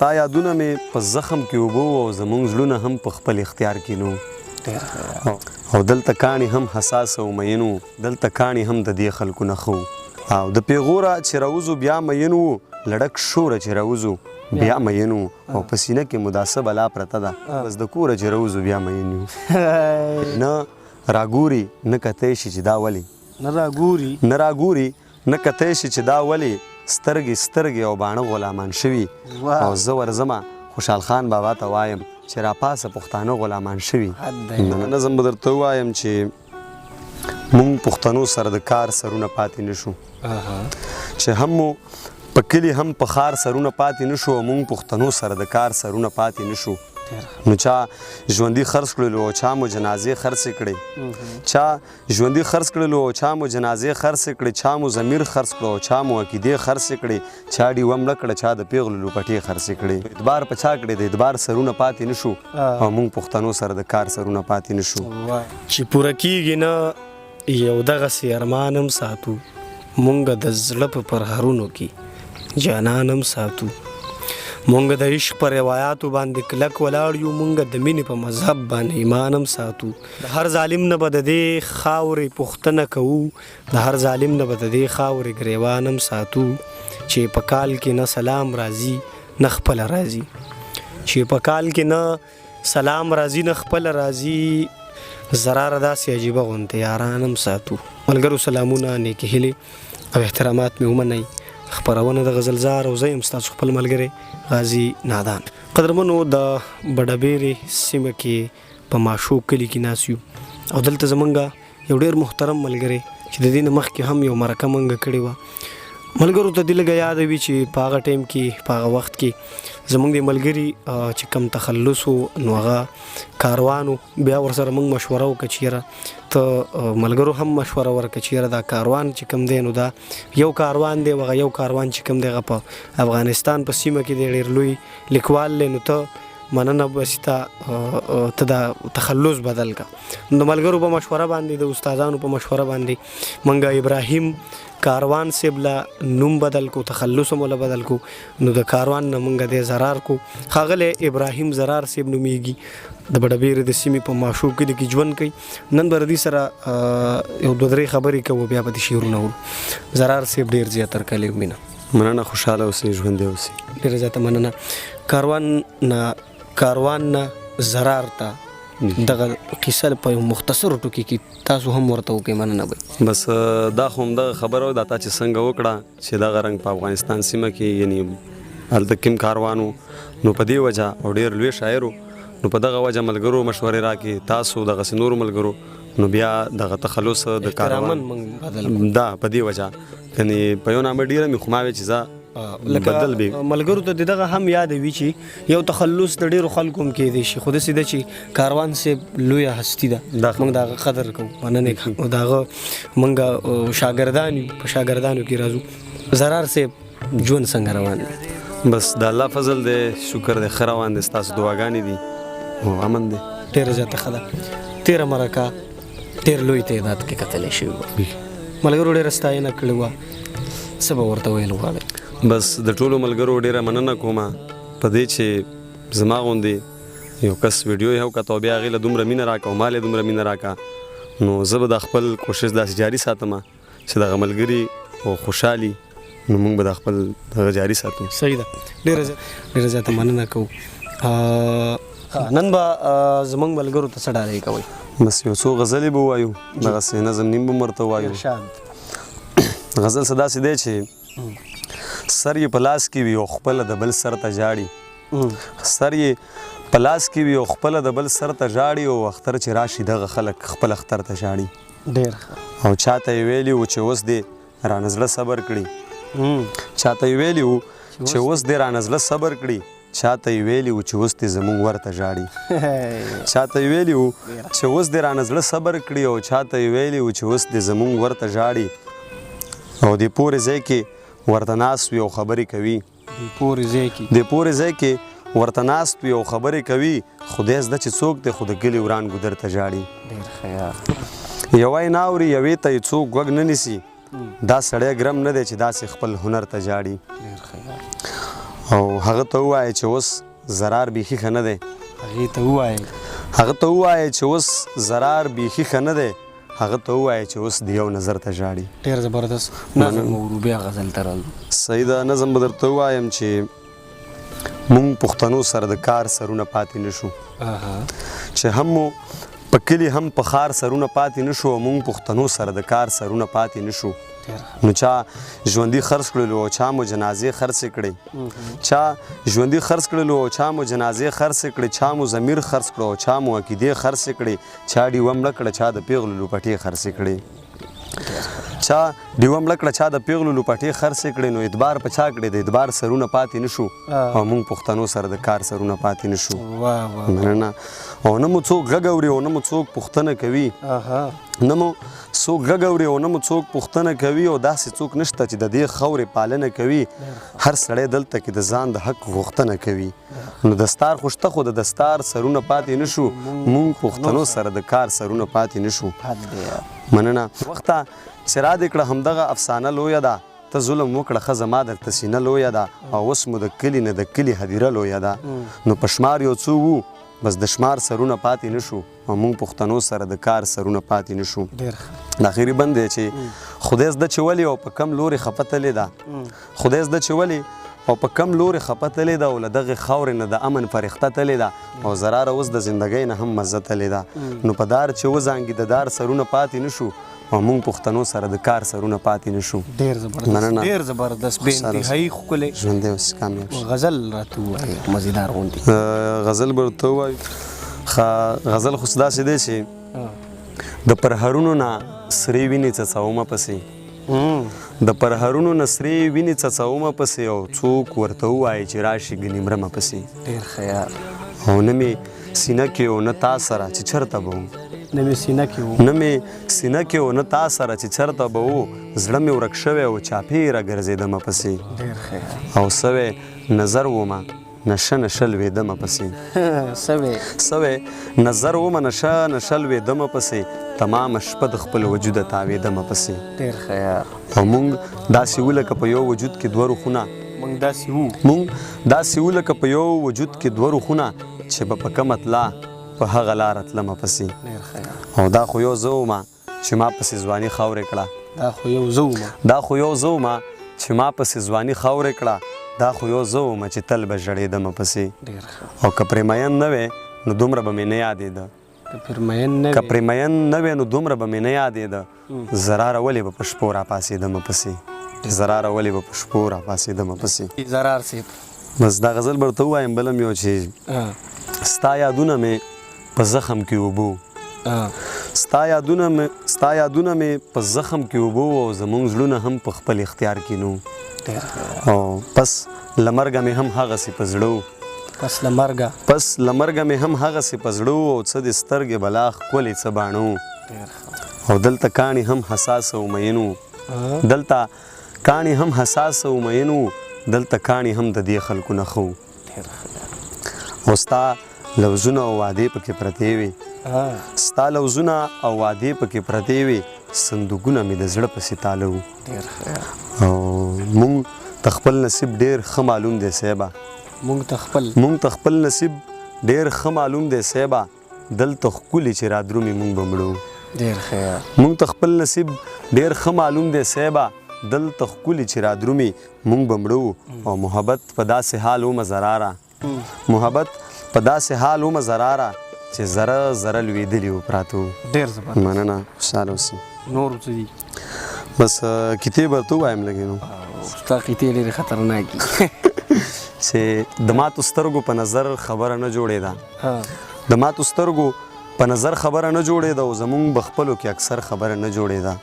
ستا یادونه مې په زخم کې اوبه وو او زمونږ زړونه هم په خپل اختیار کې نه وو. او دلته کاڼي هم حساس او مین وو، دلته کاڼي هم د دې خلکو نه ښه وو. او د پېغوره چې راوځو بیا مین وو، له ډک شوره چې راوځو بیا مین وو، او په سینه کې مو دا څه بلا پرته ده، بس د کوره چې راوځو بیا مین یو. نه راګوري نه کتی شي چې دا ولې؟ نه راګوري. نه راګوري نه کتی شي چې دا ولې سترګې سترګې او باڼه غلامان شوي او زه ورځمه خوشحال خان بابا ته وایم چې راپاسه پښتانه غلامان شوي. نظم به درته ووایم چې مونږ پښتنو سره د کار سرونه پاتې نشو، چې هم مو په کلي هم په ښار سرونه پاتې نشو، او مونږ پښتنو سره د کار سرونه پاتې نشو. نو چا ژوندي خرڅ کړلو او چا مو جنازې خرڅې کړې، چا ژوندي خرڅ کړلو او چا مو جنازې خرڅې کړې، چا مو ضمیر خرڅ کړو او چا مو عقیدې خرڅې کړې، چا ډیوه مړه کړه، چا د پیغلو لوپټې خرڅې کړې. اعتبار په چا کړې، د اعتبار سرونه پاتې نشو، او مونږ پښتنو سره د کار سرونه پاتې نشو. چې پوره کیږي نه یو دغسې ارمان هم ساتو، مونږ د زړه په پرهرونو کې جانان هم ساتو. مونږ د عشق په روایاتو باندې کلک ولاړ یو، مونږ د مینې په مذهب باندې ایمان هم ساتو. د هر ظالم نه به د دې خاورې پوښتنه کوو، د هر ظالم نه به د دې خاورې ګریوان هم ساتو. چې په کال کې نه سلام راځي نه خپله راځي، چې په کال کې نه سلام راځي نه خپله راځي، زراره داسې عجیبه غوندې یاران هم ساتو. ملګرو سلامونه، نیکې هیلې او احترامات مې ومنئ. خپرونه د غزلزار او زه یم ستاسو خپل ملګری غازي نادان. قدرمنو، د بډبېرې سیمه کې په ماشو کلي کې ناست یو، او دلته زمونږ یو ډېر محترم ملګری چې د دې نه مخکې هم یو مرکه مونږ کړې وه. ملګرو ته دې لږه یاده وي چې په هغه ټایم کې، په هغه وخت کې زمونږ د ملګري چې کم تخلص و نو هغه کاروان و. بیا ورسره مونږ مشوره وکړه چې یاره ته ملګرو هم مشوره ورکړه چې یاره دا کاروان چې کوم دی نو دا یو کاروان دی، هغه یو کاروان چې کوم دی هغه په افغانستان په سیمه کې دی، ډېر لوی لیکوال دی، نو ته مننه بس ته ته دا تخلص بدل کا. نو د ملګرو په مشوره باندې، د استادانو په مشوره باندې مونږ ابراهیم کاروان صاحب له نوم بدل کو، تخلص مو له بدل کو. نو د کاروان نه مونږ د زرار کو. ښاغلی ابراهیم زرار صاحب نومېږي، د بډبېرې د سیمې په ماشو کلي کې ژوند کوي. نن به د دې سره یو دوه درې خبرې کوو، بیا به د شعرونه اورو. زرار صاحب ډېر زیات هرکلی ومینه. مننه، خوشحاله اوسئ، ژوندی اوسئ. ډېره زیاته مننه. کاروان نه زرار ته دغه قصه په یو مختصرو ټکي کې تاسو هم ورته وکړئ، مننه به. بس دا خو همدغه خبره وه، دا تا چې څنګه وکړه چې دغه رنګ په افغانستان سیمه کې یعنی هلته کوم کاروان و، نو په دې وجه او ډېر لوی شاعر و، نو په دغه وجه ملګرو مشورې راکړې، تاسو دغسې نورو ملګرو، نو بیا دغه تخلص د کاروان دا په دې وجه یعنی په یو نامه ډېره مې خو ما ویل چې زه لکه ملګرو ته دغه هم یاد وي چې یو تخلص د ډېرو خلکو هم کېدای شي، خو داسې ده چې کاروان صاحب لویه هستي ده، موږ د هغه قدر کوو، مننه کوو، او د هغه موږ شاګردان یو، په شاګردانو کې راځو. زرار صاحب ژوند څنګه روان دی؟ بس د الله فضل دی، شکر دی، ښه روان دی، ستاسو دعاګانې دي او امن دی. ډېره زیاته ښه ده. تېره مرکه ډېر لوی تعداد کې کتلی شوې وه، ملګرو ډېره ستاینه کړې وه، څه به ورته ویل غواړئ؟ بس د ټولو ملګرو ډېره مننه کومه په دې چې زما غوندې یو کس ویډیو یې وکته او بیا هغې له دومره مینه راکړه او ما له دومره مینه راکړه، نو زه به دا خپل کوشش داسې جاري ساتم چې دغه ملګري او خوشحالي، نو موږ به دا خپل دغه جاري ساتو. صحیح ده، ډېره زیاته مننه کوو. نن به زموږ ملګرو ته څه ډالۍ کوئ؟ بس یو څو غزلې به ووایو، دغسې نظم نیم به ورته ووایو. غزل څه داسې دی چې سر یې په لاس کې وي او خپله د بل سر ته ژاړي، سر یې په لاس کې وي او خپله د بل سر ته ژاړي، او اختر چې راشي دغه خلک خپل اختر ته ژاړي. ډېر ښه. او چاته یې ویلي وو چې اوس دې رانه زړه صبر کړي، چاته یې ویلي وو چې اوس دې رانه زړه صبر کړي، چاته یې ویلي وو چې اوس دې زموږ ورته ژاړي، چاته یې ویلي وو چې اوس دې رانه زړه صبر کړي، او چاته یې ویلي وو چې اوس دې زموږ ورته ژاړي، او دې پورې ځای کې ورته ناست وي او خبرې کوي، دې پورې ځای کې ورته ناست وي او خبرې کوي، خدای زده چې څوک دی خو د کلي وران ګودر ته ژاړي. یوه یې نه اوري، یوې ته یې څوک غوږ نه نیسي، دا سړی ګرم نه دی چې داسې خپل هنر ته ژاړي. او هغه ته ووایه چې اوس ضرار بیخي ښه نه دی. هغې ته ووایه. هغه ته ووایه چې اوس ضرار بیخي ښه نه دی. هغه ته ووایه چې اوس د یو نظر ته ژاړي. ډېر زبردست نظم اورو، بیا غزل ته راځو. صحیح ده، نظم به درته ووایم چې مونږ پښتنو سره د کار سرونه پاتې نه شو، چې هم مو په کلي هم په ښار سرونه پاتې نه شو، او مونږ پښتنو سره د کار سرونه پاتې نه شو. نو چا ژوندي خرڅ کړلو او چا مو جنازې خرڅې کړې، چا ژوندي خرڅ کړلو او چا مو جنازې خرڅې کړې، چا مو ضمیر خرڅ کړو او چا مو عقیدې خرڅې کړې، چا ډیوه مړه کړه، چا د پیغلو لوپټې خرڅې کړې، چا ډیوه مړه کړه، چا د پیغلو لوپټې خرڅې کړې. نو اعتبار په چا کړې، د اعتبار سرونه پاتې نه شو، او مونږ پښتنو سره د کار سرونه پاتې نه شو. مننه. او نه مو څوک غږ اوري او نه مو څوک پوښتنه کوي، نه مو څوک غږ اوري او نه مو څوک پوښتنه کوي، او داسې څوک نشته چې د دې خاورې پالنه کوي. هر سړی دلته کې د ځان د حق غوښتنه کوي. نو دستار خو شته، خو د دستار سرونه پاتې نه شو، مونږ پښتنو سره د کار سرونه پاتې نه شو. مننه. وخته چې را دې کړه همدغه افسانه لویه ده، ته ظلم وکړه ښه زما درته سینه لویه ده، او اوس مو د کلي نه د کلي هدیره لویه ده. نو په شمار یو څو وو، بس د شمار سرونه پاتې نه شو، او مونږ پښتنو سره د کار سرونه پاتې نه شو. د اخري بند دی چې خدای زده چې ولې او په کم لوري خپه تللې ده، خدای زده چې ولې او په کم لوري خپه تللې ده، او له دغې خاورې نه د امن فرښته تللې ده، او ضراره اوس د زندګۍ نه هم مزه تللې ده. نو په دار چې وزانګي د دار سرونه پاتې نه شو، او مونږ پښتنو سره د کار سرونه پاتې نه شو. ډېر زبردست، ډېر زبردست، بې انتهایي ښکلی. ژوندی اوسې، کامیاب شې. غزل راته ووایه، مزیدار غوندې. غزل به ورته ووایو. غزل خو داسې دی چې د پرهرونو نه سرې وینې څڅومه پسې، د پرهرونو نه سرې وینې څڅومه پسې، او څوک ورته ووایي چې راشي ګنې مرمه پسې. ډېر خیال. او نه مې سینه کې او نه تا سره چې چېرته به وم، نه مې سینه کې و، نه مې سینه کې و نه تا سره چې چېرته به و، زړه مې ورک شوی و چاپېره ګرځېدمه پسې. ډېر خیال. او سوی نظر ومه نشه نشه لوېدمه پسې، سوی سوی نظر ومه نشه نشه لوېدمه پسې، تمامه شپه د خپل وجوده تاوېدمه پسې. ډېر خیال. او مونږ داسې وو لکه په یو وجود کې دوه روحونه، مونږ داسې وو، مونږ داسې وو لکه په یو وجود کې دوه روحونه، چې به په کومه تله په هغه لاره تلمه پسې. او دا خو یو زه ومه چې ما پسې ځواني خاورې کړه، دا خو یو زه ومه، دا خو یو زه ومه چې ما پسې ځواني خاورې کړه، دا خو یو زه ومه چې تل به ژړېدمه پسې. او که پرې مین نه وې نو دومره به مې نه یادېده، که پرې مین نه وې نو دومره به مې نه یادېده، ضراره ولې به په شپو راپاڅېدمه پسې، ضراره ولې به په شپو راپاڅېدمه پسې. ضرار صاحب بس دا غزل به ورته ووایم. بل هم یو چې ستا یادونه مې په زخم کې اوبو، ستا یادونه مې په زخم کې اوبو، او زمونږ زړونه هم په خپل اختیار کې نو، او پس له مرګه مې هم هغسې په زړه و، پس له مرګه، پس له مرګه مې هم هغسې په زړه و، او څه دې سترګې بلا ښکلې څه باڼه وو، او دلته کاڼي هم حساسه و میین وو، دلته کاڼي هم حساسه و میین وو، دلته کاڼي هم د دې خلکو نه ښه وو، او ستا لوزونه او وعدې پکې پرتې وې، ستا لوزونه او وعدې پکې پرتې وې، صندوقونه مې د زړه پسې تاله وو. او مونږ ته خپل نصیب ډېر ښه معلوم دی صاحبه، مونږ ته خپل نصیب ډېر ښه معلوم دی صاحبه، دلته ښکلي چې رادرومي مونږ به مړو. ډېر ښه. مونږ ته خپل نصیب ډېر ښه معلوم دی صاحبه، دلته ښکلي چې رادرومي مونږ به مړو. او محبت په داسې حال ومه ضراره، محبت په داسې حال ومه ضراره چې ذره ذره لوېدلي وو پراته وو. ډېر زبردست. مننه، خوشحاله اوسې. نور څه دي؟ بس قطعې به ورته ووایم لږې. نو ستا قطعې ډېرې خطرناکې چې د ماتو سترګو په نظر خبره نه جوړېده، د ماتو سترګو په نظر خبره نه جوړېده، او زمونږ به خپلو کې اکثر خبره نه جوړېده،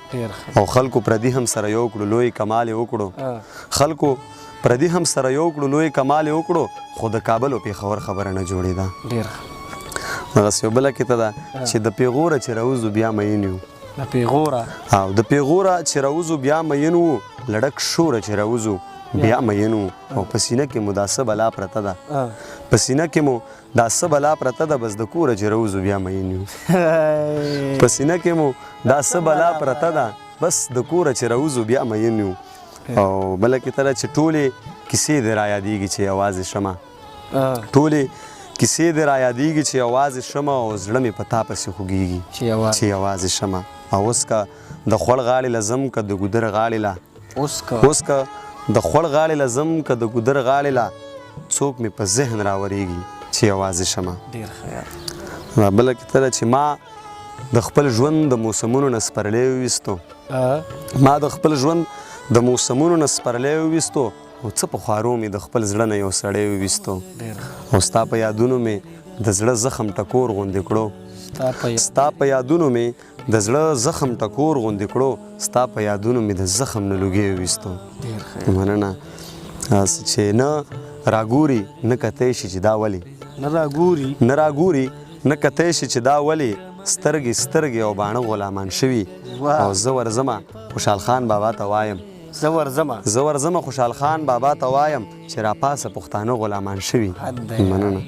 او خلکو پردي هم سره یو کړو لوی کمال یې وکړو، خلکو پردي هم سره یو کړو لوی کمال یې وکړو، خو د کابل او پېښور خبره نه جوړېده. ډېر ښه. دغسې یو بله قطعه ده چې د پېغوره چې راوځو بیا میین یو، د پېغوره، او د پېغوره چې راوځو بیا میین وو، له ډک شوره چې راوځو بیا میین وو، او په سینه کې مو دا څه بلا پرته ده، په سینه کې مو دا څه بلا پرته ده، بس د کوره چې راوځو بیا میین یو، په سینه کې مو دا څه بلا پرته ده، بس د کوره چې راوځو بیا میین یو. او بله قطعه ده چې ټولې کیسې دې را یادېږي چې یوازې شمه، ټولې کیسې دې را یادېږي چې یوازې شمه او زړه مې په تا پسې خوږېږي چې یوازې شمه. او اوس که د خوړ غاړې له ځم که د ګودر غاړې له، اوس که د خوړ غاړې له ځم که د ګودر غاړې له، څوک مې په ذهن راورېږي چې یوازې شمه. ډېر ښه یار. دا بله کیسه ده چې ما د خپل ژوند د موسمونو نه سپرلی وویستو، ما د خپل ژوند د موسمونو نه سپرلی وویستو او څه په خوارو مې د خپل زړه نه یو سړی وویستو، او ستا په یادونو مې د زړه زخم ټکور غوندې کړو، ستا په یادونو مې د زړه زخم ټکور غوندې کړو، ستا په یادونو مې د زخم نه لوګی وویستو. مننه. چې نه راګوري نه کتی شي چې دا ولې، نه راګوري، نه راګوري نه کتی شي چې دا ولې، سترګې سترګې او باڼه غلامان شوي. او زه ورځمه خوشحال خان بابا ته وایم، زه ورځمه، زه ورځمه خوشحال خان بابا ته وایم چې راپاسه پښتانه غلامان شوي. مننه.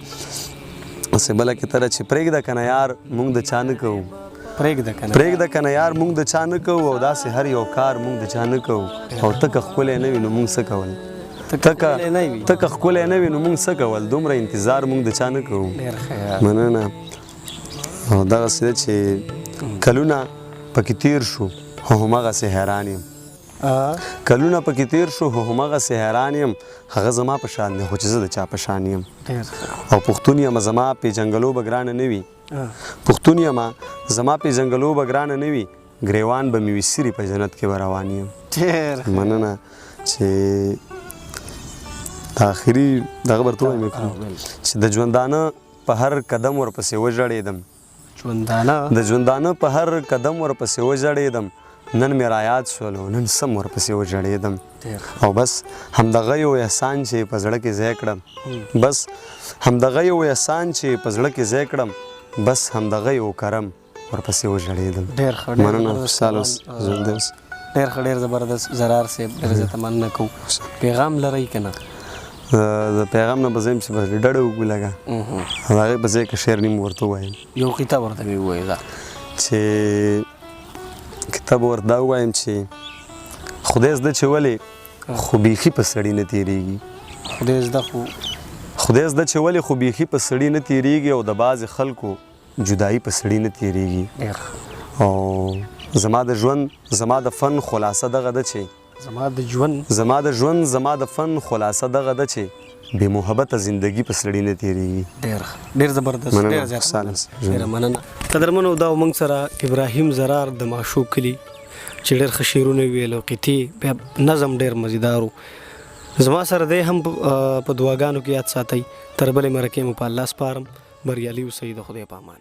اوس بله کیسه ده چې پرېږده که نه یار موږ د چا نه کوو، پرېږده که نه، پرېږده که نه یار موږ د چا نه کوو، او داسې هر یو کار موږ د چا نه کوو، او ته که ښکلی نه وي نو موږ څه کول، ته که ښکلی نه وي نو موږ څه کول، دومره انتظار موږ د چا نه کوو. مننه. او دغسې ده چې کلونه پکې تېر شو خو هماغسې حیران یم، کلونه پکې تېر شو خو هماغسې حیران یم، هغه زما په شان دی خو چې زه د چا په شان یم. او پښتون یم زما پېژنګلو به ګرانه نه وي، پښتون یم زما پېژنګلو به ګرانه نه وي، ګریوان به مې وي سیرې په جنت کې به روان یم. مننه. چې آخري دغه به درته ووایم چې د ژوندانه په هر قدم ورپسې وژړېدم، ژوندانه، د ژوندانه په هر قدم ورپسې وژړېدم، نن مې رایاد شول او نن سم ورپسې وژړېدم. او بس همدغه یو احسان چې په زړه کې ځای کړم، بس همدغه یو احسان چې په زړه کې ځای کړم، بس همدغه یو کرم ورپسې وژړېدم. ډېر ښه، مننه. خوشحاله اوسئ، ژوندی اوسئ. ډېر ښه، ډېر زبردست ضرار صاحب، ډېر زیاته مننه کوو. پیغام لرئ که نه؟ د پیغام نه به زه یم چې بس ډډه وکړو لږه، او د هغې په ځای که شعر نیم ورته ووایم. یو کتاب ورته مې ووایه دا. چې کتاب ورته دا ووایم چې خدای زده چې ولې خو بیخي په سړي نه تېرېږي، خدای زده خو، خدای زده چې ولې خو بیخي په سړي نه تېرېږي، او د بعضې خلکو جدایي په سړي نه تېرېږي. او زما د ژوند زما د فن خلاصه دغه ده چې، زما د ژوند، زما د ژوند زما د فن خلاصه دغه ده چې بې محبته زندگی په سړي نه تېرېږي. ډېر ښه، ډېر زبردست، ډېر زیات ډېره مننه. قدرمنو، دا موږ سره ابراهیم ضرار د ماشو کلي چې ډېر ښه شعرونه ویل او قطعې، بیا نظم ډېر مزیدار و. زما سره دی هم په دعاګانو کې یاد ساتئ. تر بلې مرکې مو په الله سپارم. بریالي اوسئ، د خدای په امان.